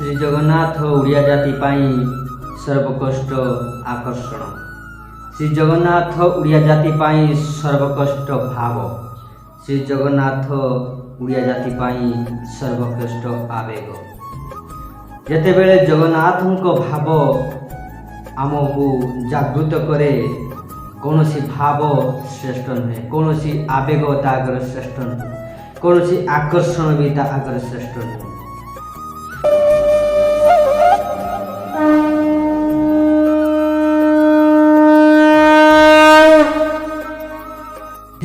ଶ୍ରୀ ଜଗନ୍ନାଥ ଓଡ଼ିଆ ଜାତି ପାଇଁ ସର୍ବୋତ୍କୃଷ୍ଟ ଆକର୍ଷଣ। ଶ୍ରୀ ଜଗନ୍ନାଥ ଓଡ଼ିଆ ଜାତି ପାଇଁ ସର୍ବୋତ୍କୃଷ୍ଟ ଭାବ। ଶ୍ରୀ ଜଗନ୍ନାଥ ଓଡ଼ିଆ ଜାତି ପାଇଁ ସର୍ବୋତ୍କୃଷ୍ଟ ଆବେଗ। ଯେତେବେଳେ ଜଗନ୍ନାଥଙ୍କ ଭାବ ଆମକୁ ଜାଗୃତ କରେ, କୌଣସି ଭାବ ଶ୍ରେଷ୍ଠ ନୁହେଁ, କୌଣସି ଆବେଗ ତା ଆଗରେ ଶ୍ରେଷ୍ଠ ନୁହେଁ, କୌଣସି ଆକର୍ଷଣ ବି ତା ଆଗରେ ଶ୍ରେଷ୍ଠ ନୁହେଁ।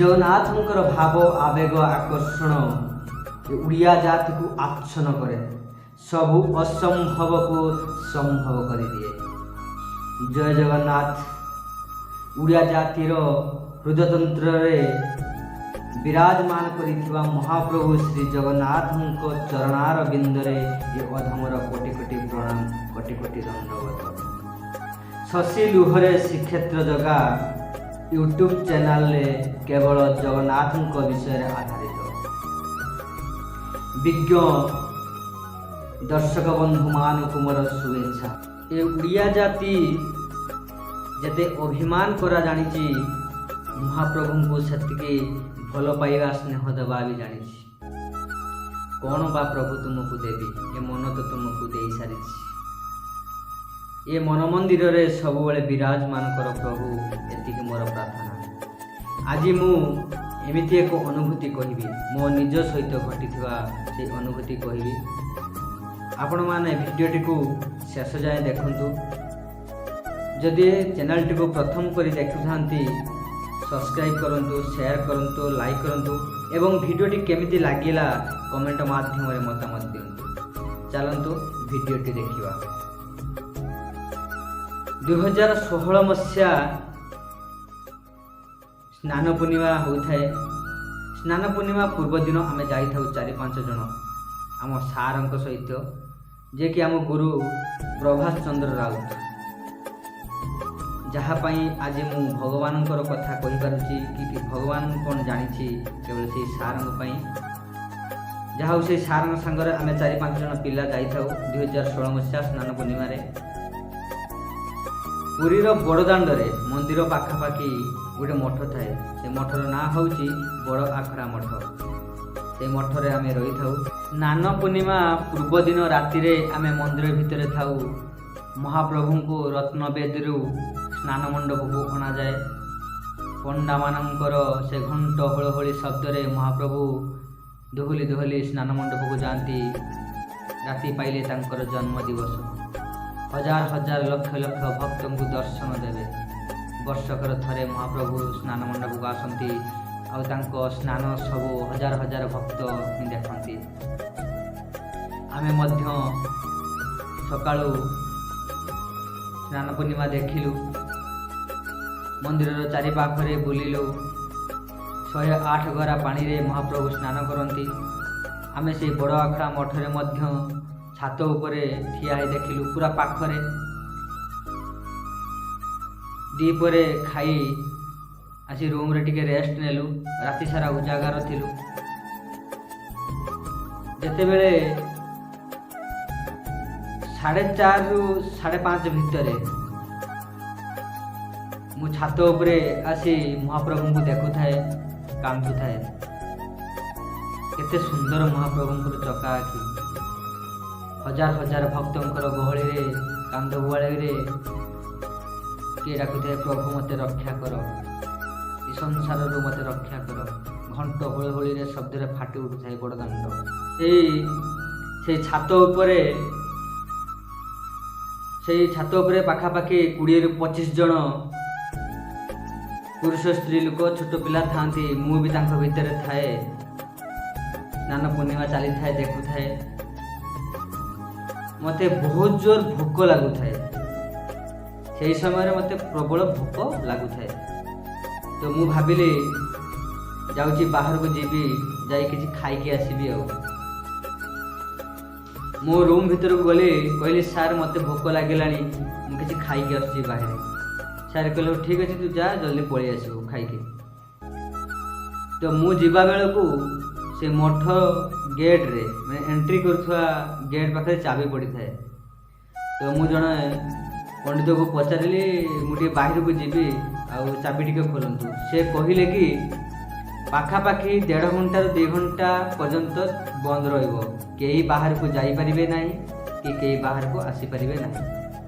ଜଗନ୍ନାଥଙ୍କର ଭାବ, ଆବେଗ, ଆକର୍ଷଣ ଏ ଓଡ଼ିଆ ଜାତିକୁ ଆଚ୍ଛନ୍ନ କରେ, ସବୁ ଅସମ୍ଭବକୁ ସମ୍ଭବ କରିଦିଏ। ଜୟ ଜଗନ୍ନାଥ। ଓଡ଼ିଆ ଜାତିର ହୃଦୟତନ୍ତ୍ରରେ ବିରାଜମାନ କରିଥିବା ମହାପ୍ରଭୁ ଶ୍ରୀ ଜଗନ୍ନାଥଙ୍କ ଚରଣାର ବିନ୍ଦରେ ଏ ଅଧମର କୋଟି କୋଟି ପ୍ରଣାମ, କୋଟି କୋଟି ଦଣ୍ଡବତ। ଶଶୀ ଲୁହରେ ଶ୍ରୀକ୍ଷେତ୍ର ଜଗା ୟୁଟ୍ୟୁବ୍ ଚ୍ୟାନେଲରେ କେବଳ ଜଗନ୍ନାଥଙ୍କ ବିଷୟରେ ଆଧାରିତ। ବିଜ୍ଞ ଦର୍ଶକ ବନ୍ଧୁମାନଙ୍କୁ ମୋର ଶୁଭେଚ୍ଛା। ଏ ଓଡ଼ିଆ ଜାତି ଯେତେ ଅଭିମାନ କରା ଜାଣିଛି, ମହାପ୍ରଭୁଙ୍କୁ ସେତିକି ଭଲ ପାଇବା, ସ୍ନେହ ଦେବା ବି ଜାଣିଛି। କ'ଣ ବା ପ୍ରଭୁ ତୁମକୁ ଦେବି? ଏ ମନ ତ ତୁମକୁ ଦେଇସାରିଛି। ଏ ମନ ମନ୍ଦିରରେ ସବୁବେଳେ ବିରାଜମାନ କର ପ୍ରଭୁ, ଏତିକି ମୋର ପ୍ରାର୍ଥନା। ଆଜି ମୁଁ ଏମିତି ଏକ ଅନୁଭୂତି କହିବି, ମୋ ନିଜ ସହିତ ଘଟିଥିବା ସେଇ ଅନୁଭୂତି କହିବି। ଆପଣମାନେ ଭିଡ଼ିଓଟିକୁ ଶେଷ ଯାଏଁ ଦେଖନ୍ତୁ। ଯଦି ଚ୍ୟାନେଲଟିକୁ ପ୍ରଥମ କରି ଦେଖୁଥାନ୍ତି, ସବସ୍କ୍ରାଇବ୍ କରନ୍ତୁ, ସେୟାର କରନ୍ତୁ, ଲାଇକ୍ କରନ୍ତୁ ଏବଂ ଭିଡ଼ିଓଟି କେମିତି ଲାଗିଲା କମେଣ୍ଟ ମାଧ୍ୟମରେ ମତାମତ ଦିଅନ୍ତୁ। ଚାଲନ୍ତୁ, ଭିଡ଼ିଓଟି ଦେଖିବା। 2016 ମସିହା ସ୍ନାନ ପୂର୍ଣ୍ଣିମା ହୋଇଥାଏ। ସ୍ନାନ ପୂର୍ଣ୍ଣିମା ପୂର୍ବଦିନ ଆମେ ଯାଇଥାଉ ଚାରି ପାଞ୍ଚ ଜଣ ଆମ ସାରଙ୍କ ସହିତ, ଯିଏକି ଆମ ଗୁରୁ ପ୍ରଭାସ ଚନ୍ଦ୍ର ରାଉତ, ଯାହା ପାଇଁ ଆଜି ମୁଁ ଭଗବାନଙ୍କର କଥା କହିପାରୁଛି କି ଭଗବାନ କ'ଣ ଜାଣିଛି, କେବଳ ସେଇ ସାରଙ୍କ ପାଇଁ। ଯାହା ହଉ, ସେଇ ସାରଙ୍କ ସାଙ୍ଗରେ ଆମେ ଚାରି ପାଞ୍ଚ ଜଣ ପିଲା ଯାଇଥାଉ 2016 ମସିହା ସ୍ନାନ ପୂର୍ଣ୍ଣିମାରେ। ପୁରୀର ବଡ଼ଦାଣ୍ଡରେ ମନ୍ଦିର ପାଖାପାଖି ଗୋଟେ ମଠ ଥାଏ। ସେ ମଠର ନାଁ ହେଉଛି ବଡ଼ ଆଖଡ଼ା ମଠ। ସେଇ ମଠରେ ଆମେ ରହିଥାଉ। ସ୍ନାନ ପୂର୍ଣ୍ଣିମା ପୂର୍ବଦିନ ରାତିରେ ଆମେ ମନ୍ଦିର ଭିତରେ ଥାଉ। ମହାପ୍ରଭୁଙ୍କୁ ରତ୍ନବେଦୀରୁ ସ୍ନାନ ମଣ୍ଡପକୁ ଅଣାଯାଏ। ପଣ୍ଡାମାନଙ୍କର ସେ ଘଣ୍ଟ ହୁଳହୁଳି ଶବ୍ଦରେ ମହାପ୍ରଭୁ ଦୋହଲି ଦୋହଲି ସ୍ନାନ ମଣ୍ଡପକୁ ଯାଆନ୍ତି। ରାତି ପାଇଲେ ତାଙ୍କର ଜନ୍ମ ଦିବସ। ହଜାର ହଜାର, ଲକ୍ଷ ଲକ୍ଷ ଭକ୍ତଙ୍କୁ ଦର୍ଶନ ଦେବେ। ବର୍ଷକର ଥରେ ମହାପ୍ରଭୁ ସ୍ନାନ ମଣ୍ଡପକୁ ଆସନ୍ତି ଆଉ ତାଙ୍କ ସ୍ନାନ ସବୁ ହଜାର ହଜାର ଭକ୍ତ ହିଁ ଦେଖନ୍ତି। ଆମେ ମଧ୍ୟ ସକାଳୁ ସ୍ନାନ ପୂର୍ଣ୍ଣିମା ଦେଖିଲୁ, ମନ୍ଦିରର ଚାରିପାଖରେ ବୁଲିଲୁ। 108 ଗରା ପାଣିରେ ମହାପ୍ରଭୁ ସ୍ନାନ କରନ୍ତି। ଆମେ ସେଇ ବଡ଼ ଆଖଡ଼ା ମଠରେ ମଧ୍ୟ ଛାତ ଉପରେ ଠିଆ ହେଇ ଦେଖିଲୁ ପୁରା ପାଖରେ। ଦ୍ୱିପହରେ ଖାଇ ଆସି ରୁମ୍ରେ ଟିକେ ରେଷ୍ଟ ନେଲୁ। ରାତି ସାରା ଉଜାଗର ଥିଲୁ। ଯେତେବେଳେ 4:30ରୁ 5:30 ଭିତରେ ମୁଁ ଛାତ ଉପରେ ଆସି ମହାପ୍ରଭୁଙ୍କୁ ଦେଖୁଥାଏ, କାନ୍ଦୁଥାଏ। କେତେ ସୁନ୍ଦର ମହାପ୍ରଭୁଙ୍କର ଚକା ଆଖି। ହଜାର ହଜାର ଭକ୍ତଙ୍କର ଗହଳିରେ, କାନ୍ଦ ବୋବାଳିରେ କିଏ ଡାକୁଥାଏ, "ପ୍ରଭୁ, ମୋତେ ରକ୍ଷା କର, ଏ ସଂସାରରୁ ମୋତେ ରକ୍ଷା କର।" ଘଣ୍ଟ ହୁଳହୁଳିରେ ଶବ୍ଦରେ ଫାଟି ଉଠୁଥାଏ ବଡ଼ଦାଣ୍ଡ। ସେଇ ଛାତ ଉପରେ ପାଖାପାଖି 20ରୁ 25 ଜଣ ପୁରୁଷ, ସ୍ତ୍ରୀ ଲୋକ, ଛୋଟ ପିଲା ଥାଆନ୍ତି। ମୁଁ ବି ତାଙ୍କ ଭିତରେ ଥାଏ। ସ୍ନାନ ପୂର୍ଣ୍ଣିମା ଚାଲିଥାଏ, ଦେଖୁଥାଏ। ମୋତେ ବହୁତ ଜୋର ଭୋକ ଲାଗୁଥାଏ। ସେହି ସମୟରେ ମୋତେ ପ୍ରବଳ ଭୋକ ଲାଗୁଥାଏ। ତ ମୁଁ ଭାବିଲି, ଯାଉଛି ବାହାରକୁ ଯିବି, ଯାଇ କିଛି ଖାଇକି ଆସିବି। ଆଉ ମୋ ରୁମ୍ ଭିତରକୁ ଗଲି, କହିଲି, "ସାର୍, ମୋତେ ଭୋକ ଲାଗିଲାଣି, ମୁଁ କିଛି ଖାଇକି ଆସୁଛି ବାହାରେ।" ସାର୍ କହିଲେ, "ହଉ, ଠିକ୍ ଅଛି, ତୁ ଯା, ଜଲ୍ଦି ପଳେଇ ଆସିବୁ ଖାଇକି।" ତ ମୁଁ ଯିବା ବେଳକୁ ସେ ମଠ ଗେଟ୍ ଗେଟ୍ରେ, ମାନେ ଏଣ୍ଟ୍ରି କରୁଥିବା ଗେଟ୍ ପାଖରେ ଚାବି ପଡ଼ିଥାଏ। ତ ମୁଁ ଜଣେ ପଣ୍ଡିତକୁ ପଚାରିଲି, ମୁଁ ଟିକେ ବାହାରକୁ ଯିବି ଆଉ ଚାବି ଟିକେ ଖୋଲନ୍ତୁ। ସେ କହିଲେ କି ପାଖାପାଖି ଦେଢ଼ ଘଣ୍ଟାରୁ 2 ଘଣ୍ଟା ପର୍ଯ୍ୟନ୍ତ ବନ୍ଦ ରହିବ, କେହି ବାହାରକୁ ଯାଇପାରିବେ ନାହିଁ କି କେହି ବାହାରକୁ ଆସିପାରିବେ ନାହିଁ,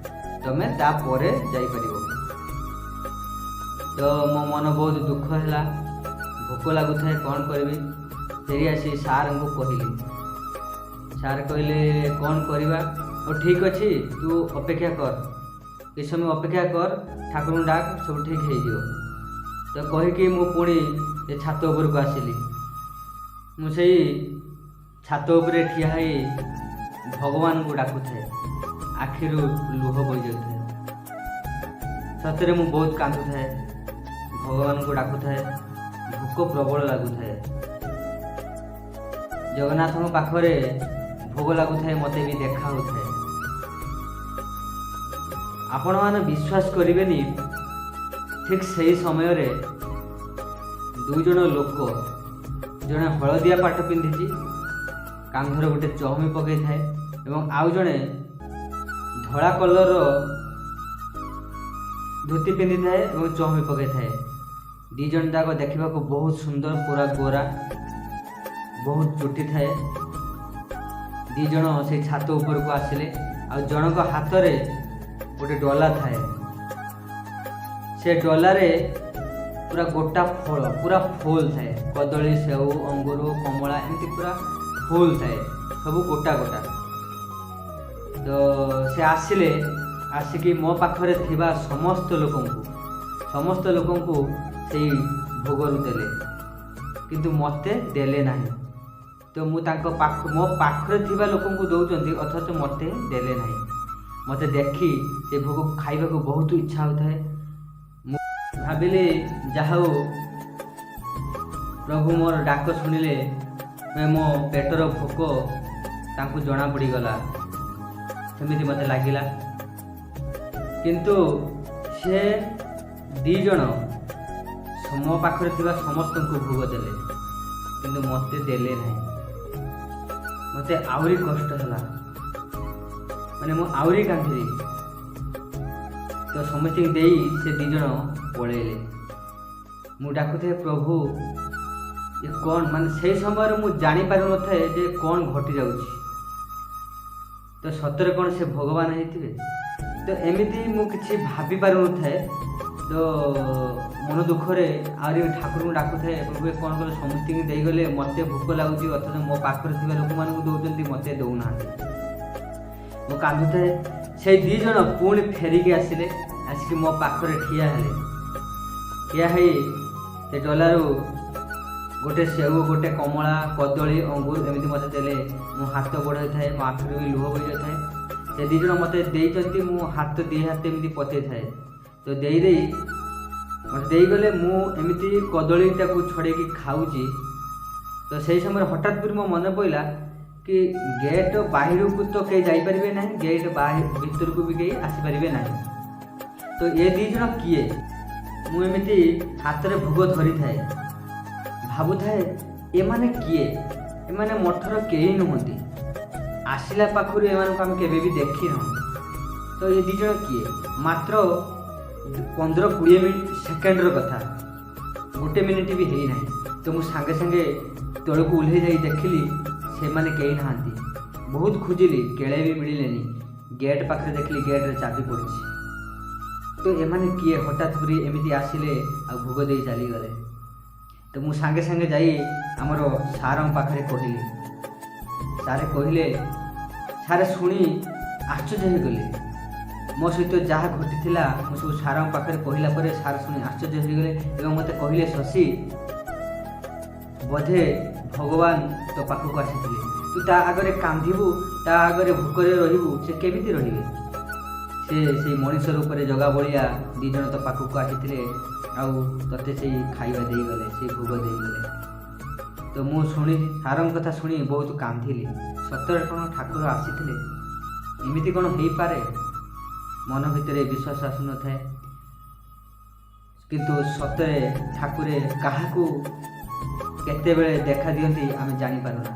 ତମେ ତାପରେ ଯାଇପାରିବ। ତ ମୋ ମନ ବହୁତ ଦୁଃଖ ହେଲା, ଭୋକ ଲାଗୁଥାଏ, କ'ଣ କରିବି? ଫେରି ଆସି ସାର୍ଙ୍କୁ କହିଲି। ସାର୍ କହିଲେ, କ'ଣ କରିବା? ହଉ, ଠିକ୍ ଅଛି, ତୁ ଅପେକ୍ଷା କର, କିଛି ସମୟ ଅପେକ୍ଷା କର, ଠାକୁରଙ୍କୁ ଡାକ, ସବୁ ଠିକ୍ ହେଇଯିବ। ତ କହିକି ମୁଁ ପୁଣି ଏ ଛାତ ଉପରକୁ ଆସିଲି। ମୁଁ ସେଇ ଛାତ ଉପରେ ଠିଆ ହେଇ ଭଗବାନଙ୍କୁ ଡାକୁଥାଏ, ଆଖିରୁ ଲୁହ ବହିଯାଉଥାଏ। ସତରେ ମୁଁ ବହୁତ କାନ୍ଦୁଥାଏ, ଭଗବାନଙ୍କୁ ଡାକୁଥାଏ, ଭୋକ ପ୍ରବଳ ଲାଗୁଥାଏ। ଜଗନ୍ନାଥଙ୍କ ପାଖରେ ଭୋଗ ଲାଗୁଥାଏ, ମୋତେ ବି ଦେଖା ହେଉଥାଏ। ଆପଣମାନେ ବିଶ୍ୱାସ କରିବେନି, ଠିକ୍ ସେଇ ସମୟରେ ଦୁଇ ଜଣ ଲୋକ, ଜଣେ ହଳଦିଆ ପାଟ ପିନ୍ଧିଛି, କାନ୍ଧରେ ଗୋଟେ ଚହମି ପକାଇଥାଏ ଏବଂ ଆଉ ଜଣେ ଧଳା କଲର୍ର ଧୋତି ପିନ୍ଧିଥାଏ ଏବଂ ଚହମି ପକାଇଥାଏ। ଦୁଇ ଜଣ ଯାକ ଦେଖିବାକୁ ବହୁତ ସୁନ୍ଦର, ପୁରା ଗୋରା, ବହୁତ ଚୁଟି ଥାଏ। ଦୁଇ ଜଣ ସେଇ ଛାତ ଉପରକୁ ଆସିଲେ ଆଉ ଜଣଙ୍କ ହାତରେ ଗୋଟେ ଡଲା ଥାଏ। ସେ ଡଲାରେ ପୁରା ଗୋଟା ଫଳ ପୁରା ଫୁଲ୍ ଥାଏ। କଦଳୀ, ସେଉ, ଅଙ୍ଗୁର, କମଳା, ଏମିତି ପୁରା ଫୁଲ୍ ଥାଏ, ସବୁ ଗୋଟା ଗୋଟା। ତ ସେ ଆସିଲେ, ଆସିକି ମୋ ପାଖରେ ଥିବା ସମସ୍ତ ଲୋକଙ୍କୁ ସେଇ ଭୋଗରୁ ଦେଲେ, କିନ୍ତୁ ମୋତେ ଦେଲେ ନାହିଁ। ତ ମୁଁ ତାଙ୍କ ପାଖ ମୋ ପାଖରେ ଥିବା ଲୋକଙ୍କୁ ଦେଉଛନ୍ତି, ଅଥଚ ମୋତେ ଦେଲେ ନାହିଁ। ମୋତେ ଦେଖି ସେ ଭୋଗ ଖାଇବାକୁ ବହୁତ ଇଚ୍ଛା ହେଉଥାଏ। ମୁଁ ଭାବିଲି, ଯାହା ହଉ, ପ୍ରଭୁ ମୋର ଡାକ ଶୁଣିଲେ, ମୋ ପେଟର ଭୋକ ତାଙ୍କୁ ଜଣା ପଡ଼ିଗଲା, ସେମିତି ମୋତେ ଲାଗିଲା। କିନ୍ତୁ ସେ ଦୁଇ ଜଣ ମୋ ପାଖରେ ଥିବା ସମସ୍ତଙ୍କୁ ଭୋଗ ଦେଲେ, କିନ୍ତୁ ମୋତେ ଦେଲେ ନାହିଁ। ମୋତେ ଆହୁରି କଷ୍ଟ ହେଲା, ମାନେ ମୁଁ ଆହୁରି କାନ୍ଦିଲି। ତ ସମସ୍ତଙ୍କୁ ଦେଇ ସେ ଦୁଇ ଜଣ ପଳେଇଲେ। ମୁଁ ଡାକୁଥାଏ, ପ୍ରଭୁ, ଏ କ'ଣ? ମାନେ ସେଇ ସମୟରେ ମୁଁ ଜାଣିପାରୁନଥାଏ ଯେ କ'ଣ ଘଟି ଯାଉଛି। ତ ସତରେ କ'ଣ ସେ ଭଗବାନ ହେଇଥିବେ? ତ ଏମିତି ମୁଁ କିଛି ଭାବି ପାରୁନଥାଏ। ତ ମନ ଦୁଃଖରେ ଆହୁରି ଠାକୁରଙ୍କୁ ଡାକୁଥାଏ, ପ୍ରଭୁ, ଏ କ'ଣ କଲେ? ସମସ୍ତଙ୍କୁ ଦେଇଗଲେ, ମୋତେ ଭୋକ ଲାଗୁଛି, ଅଥଚ ମୋ ପାଖରେ ଥିବା ଲୋକମାନଙ୍କୁ ଦେଉଛନ୍ତି, ମୋତେ ଦେଉନାହାନ୍ତି। ମୁଁ କାନ୍ଦୁଥାଏ। ସେଇ ଦୁଇ ଜଣ ପୁଣି ଫେରିକି ଆସିଲେ, ଆସିକି ମୋ ପାଖରେ ଠିଆ ହେଲେ। ଠିଆ ହେଇ ସେ ଡଲାରୁ ଗୋଟେ ସେଉ, ଗୋଟେ କମଳା, କଦଳୀ, ଅଙ୍ଗୁର ଏମିତି ମୋତେ ଦେଲେ। ମୁଁ ହାତ ବଢ଼ାଇଥାଏ, ମୋ ଆଖିରୁ ବି ଲୁହ ବହିଯାଇଥାଏ। ସେ ଦୁଇ ଜଣ ମୋତେ ଦେଇଛନ୍ତି, ମୁଁ ହାତ ଦୁଇ ହାତ ଏମିତି ପତେଇଥାଏ। ତ ଦେଇ ଦେଇ ମୋତେ ଦେଇଗଲେ। ମୁଁ ଏମିତି କଦଳୀଟାକୁ ଛଡ଼େଇକି ଖାଉଛି, ତ ସେଇ ସମୟରେ ହଠାତ୍ କରି ମୋ ମନେ ପଡ଼ିଲା କି ଗେଟ୍ ବାহিରକୁ ତ କେହି ଯାଇପାରିବେ ନାହିଁ, ଗେଟ୍ ଭିତରକୁ ବି କେହି ଆସିପାରିବେ ନାହିଁ, ତ ଏ ଦୁଇ ଜଣ କିଏ? ମୁଁ ଏମିତି ହାତରେ ଭୋଗ ଧରିଥାଏ, ଭାବୁଥାଏ, ଏମାନେ କିଏ? ଏମାନେ ମଠର କେହି ନୁହନ୍ତି, ଆସିଲା ପାଖରୁ ଏମାନଙ୍କୁ ଆମେ କେବେ ବି ଦେଖିନାହୁଁ, ତ ଏ ଦୁଇ ଜଣ କିଏ? ମାତ୍ର 15-20 ମିନିଟ୍ ସେକେଣ୍ଡର କଥା, ଗୋଟେ ମିନିଟ୍ ବି ହେଇନାହିଁ। ତ ମୁଁ ସାଙ୍ଗେ ସାଙ୍ଗେ ତଳକୁ ଓହ୍ଲେଇ ଯାଇ ଦେଖିଲି, ସେମାନେ କେହି ନାହାନ୍ତି। ବହୁତ ଖୋଜିଲି, କେଳେ ବି ମିଳିଲେନି। ଗେଟ୍ ପାଖରେ ଦେଖିଲି, ଗେଟ୍ରେ ଚାବି ପଡ଼ିଛି। ତ ଏମାନେ କିଏ? ହଠାତ୍ କରି ଏମିତି ଆସିଲେ ଆଉ ଭୋଗ ଦେଇ ଚାଲିଗଲେ। ତ ମୁଁ ସାଙ୍ଗେ ସାଙ୍ଗେ ଯାଇ ଆମର ସାର୍ଙ୍କ ପାଖରେ କହିଲି। ସାର୍ କହିଲେ, ସାର୍ ଶୁଣି ଆଶ୍ଚର୍ଯ୍ୟ ହେଇଗଲେ। ମୋ ସହିତ ଯାହା ଘଟିଥିଲା ମୁଁ ସବୁ ସାର୍ଙ୍କ ପାଖରେ କହିଲା ପରେ ସାର୍ ଶୁଣି ଆଶ୍ଚର୍ଯ୍ୟ ହେଇଗଲେ ଏବଂ ମୋତେ କହିଲେ, ଶଶୀ, ବୋଧେ ଭଗବାନ ତୋ ପାଖକୁ ଆସିଥିଲେ। ତୁ ତା ଆଗରେ କାନ୍ଦିବୁ, ତା ଆଗରେ ଭୋକରେ ରହିବୁ, ସେ କେମିତି ରହିବେ? ସେ ସେଇ ମଣିଷ ରୂପରେ ଜଗା ବଳିଆ ଦୁଇ ଜଣ ତୋ ପାଖକୁ ଆସିଥିଲେ ଆଉ ତୋତେ ସେଇ ଖାଇବା ଦେଇଗଲେ, ସେଇ ଭୋଗ ଦେଇଗଲେ। ତ ମୁଁ ଶୁଣି, ସାରଙ୍କ କଥା ଶୁଣି ବହୁତ କାନ୍ଦିଲି। ସତରେ କ'ଣ ଠାକୁର ଆସିଥିଲେ? ଏମିତି କ'ଣ ହେଇପାରେ? ମନ ଭିତରେ ବିଶ୍ୱାସ ଆସୁନଥାଏ। କିନ୍ତୁ ସତରେ ଠାକୁରେ କାହାକୁ କେତେବେଳେ ଦେଖା ଦିଅନ୍ତି, ଆମେ ଜାଣିପାରୁନା।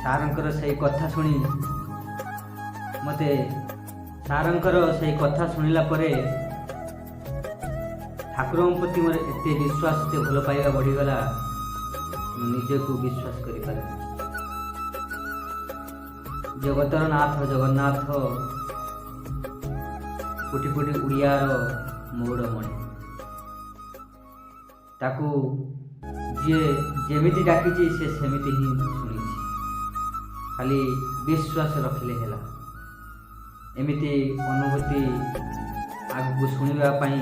ସାରଙ୍କର ସେଇ କଥା ଶୁଣି ମୋତେ, ସାରଙ୍କର ସେଇ କଥା ଶୁଣିଲା ପରେ ଠାକୁରଙ୍କ ପ୍ରତି ମୋର ଏତେ ବିଶ୍ୱାସ, ଏତେ ଭଲ ପାଇବା ବଢ଼ିଗଲା, ମୁଁ ନିଜକୁ ବିଶ୍ୱାସ କରିପାରେନି। ଜଗତର ନାଥ ଜଗନ୍ନାଥ କୋଟି କୋଟି ଓଡ଼ିଆର ମଉଡ଼ମଣି। ତାକୁ ଯିଏ ଯେମିତି ଡାକିଛି, ସେ ସେମିତି ହିଁ ଶୁଣିଛି। ଖାଲି ବିଶ୍ୱାସ ରଖିଲେ ହେଲା। ଏମିତି ଅନୁଭୂତି ଆଗକୁ ଶୁଣିବା ପାଇଁ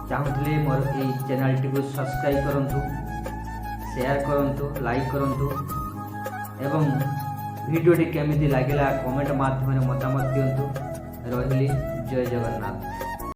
ଚାହୁଁଥିଲେ ମୋର ଏଇ ଚ୍ୟାନେଲଟିକୁ ସବସ୍କ୍ରାଇବ୍ କରନ୍ତୁ, ସେୟାର କରନ୍ତୁ, ଲାଇକ୍ କରନ୍ତୁ ଏବଂ ଭିଡ଼ିଓଟି କେମିତି ଲାଗିଲା କମେଣ୍ଟ ମାଧ୍ୟମରେ ମତାମତ ଦିଅନ୍ତୁ। ରହିଲି, ଜୟ ଜଗନ୍ନାଥ।